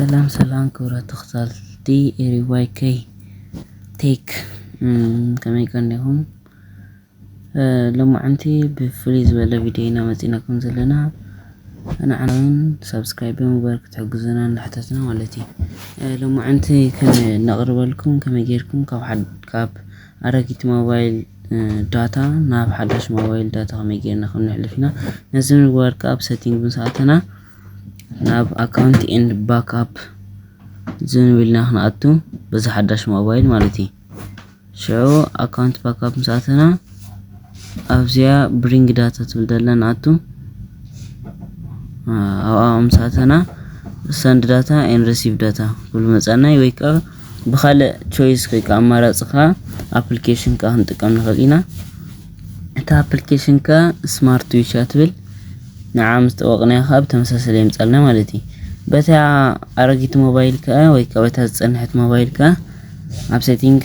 ሰላም ሰላም ክቡራት ተኸታተልቲ ኤሪዋይ ከይ ቴክ፣ ከመይ ቀኒኹም? ሎማዓንቲ ብፍሉይ ዝበለ ቪድዮ ኢና መፂናኩም ዘለና። ንዓና እውን ሳብስክራይብ ብምግባር ክትሕግዙና እንዳሓተትና ማለት እዩ። ሎማዓንቲ ከነቕርበልኩም ከመይ ጌርኩም ካብ ካብ ኣረጊት ሞባይል ዳታ ናብ ሓዳሽ ሞባይል ዳታ ከመይ ጌርና ከም ነሕልፍ ኢና። ነዚ ንምግባር ከዓ ኣብ ሴቲንግ ምስ ኣተና ናብ ኣካውንት ኤንድ ባክኣፕ ዝንብል ኢና ክንኣቱ፣ በዚ ሓዳሽ ሞባይል ማለት እዩ። ሽዑ ኣካውንት ባክኣፕ ምስ ኣተና ኣብዚኣ ብሪንግ ዳታ ትብል ዘላ ንኣቱ። ኣብኣ ምስ ኣተና ሰንድ ዳታ ኤን ሪሲቭ ዳታ ክብል መፀናይ ወይ ከዓ ብካልእ ቾይስ ወይ ከዓ ኣማራፂ ከዓ ኣፕሊኬሽን ከዓ ክንጥቀም ንኽእል ኢና። እታ ኣፕሊኬሽን ከዓ ስማርት ዊች እያ ትብል። ንዓ ምስ ጠወቕናያ ከዓ ብተመሳሰለ የምፃልና ማለት እዩ። በታ ኣረጊት ሞባይል ከዓ ወይ ከዓ በታ ዝፀንሐት ሞባይል ከዓ ኣብ ሴቲንግ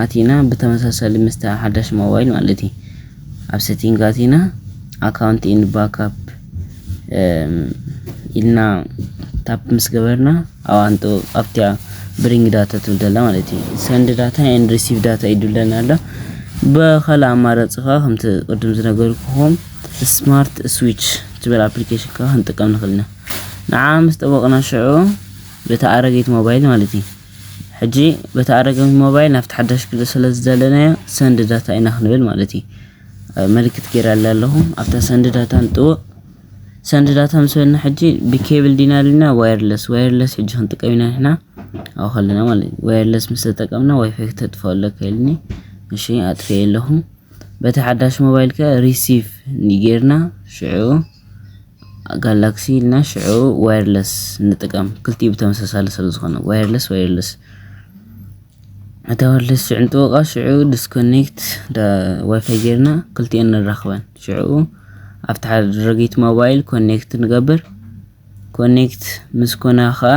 ኣቲና ብተመሳሳሊ ምስታ ሓዳሽ ሞባይል ማለት እዩ። ኣብ ሴቲንግ ኣቲና ኣካውንት ኢን ባክኣፕ ኢልና ታፕ ምስ ገበርና ኣብኣንጡ ኣብቲያ ብሪንግ ዳታ ትብል ዘላ ማለት እዩ። ሰንድ ዳታ ኤንድ ሪሲቭ ዳታ ይድለና ኣሎ። ብካልእ ኣማራፂ ከዓ ከምቲ ቅድም ዝነገርኩኹም ስማርት ስዊች ትብል ኣፕሊኬሽን ከዓ ክንጥቀም ንኽእል ኢና። ንዓ ምስ ጠበቕና ሽዑ በታ ኣረጊት ሞባይል ማለት እዩ። ሕጂ በታ ኣረጊት ሞባይል ናብቲ ሓዳሽ ክልእ ስለ ዝደለናዮ ሰንድ ዳታ ኢና ክንብል ማለት እዩ። ምልክት ገይራላ ኣለኹ። ኣብታ ሰንድ ዳታ ንጥውቕ። ሰንድ ዳታ ምስ በልና ሕጂ ብኬብል ዲና ኣልና ዋየርለስ፣ ዋየርለስ ሕጂ ክንጥቀም ኢና ንሕና ኣብኡ ከለና ማለት እዩ። ዋየርለስ ምስ ተጠቀምና ዋይፋይ ክተጥፍኦ ኣለካ ኢልኒ። እሺ ኣጥፍኤ ኣለኹ። በቲ ሓዳሽ ሞባይል ከ ሪሲቭ ጌርና ሽዑ ጋላክሲ ኢልና ሽዑ ዋየርለስ ንጥቀም። ክልቲኡ ብተመሳሳሊ ስለ ዝኾነ ዋየርለስ ዋየርለስ። እታ ዋየርለስ ሽዑ ንጥውቓ ሽዑ ዲስኮኔክት ዋይፋይ ጌርና ክልቲኤን ንራኽበን። ሽዑ ኣብቲ ኣረጊት ሞባይል ኮኔክት ንገብር። ኮኔክት ምስ ኮና ከዓ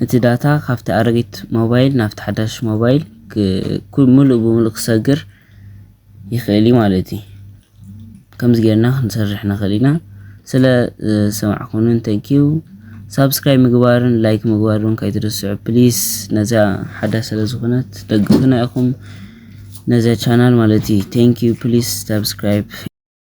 እቲ ዳታ ካብቲ ኣረጊት ሞባይል ናብቲ ሓዳሽ ሞባይል ክ- ኩ- ሙሉእ ብሙሉእ ክሰግር ይኽእል እዩ ማለት እዩ። ከምዚ ጌርና ክንሰርሕ ንኽእል ኢና። ስለ ዝሰማዕኩምን ቴንኪዩ። ሳብስክራይብ ምግባርን ላይክ ምግባርን ከይትርስዑ ፕሊስ። ነዛ ሓዳሽ ስለ ዝኾነት ደግፉና ኢኹም ነዛ ቻናል ማለት እዩ። ቴንኪዩ ፕሊስ ሳብስክራይብ።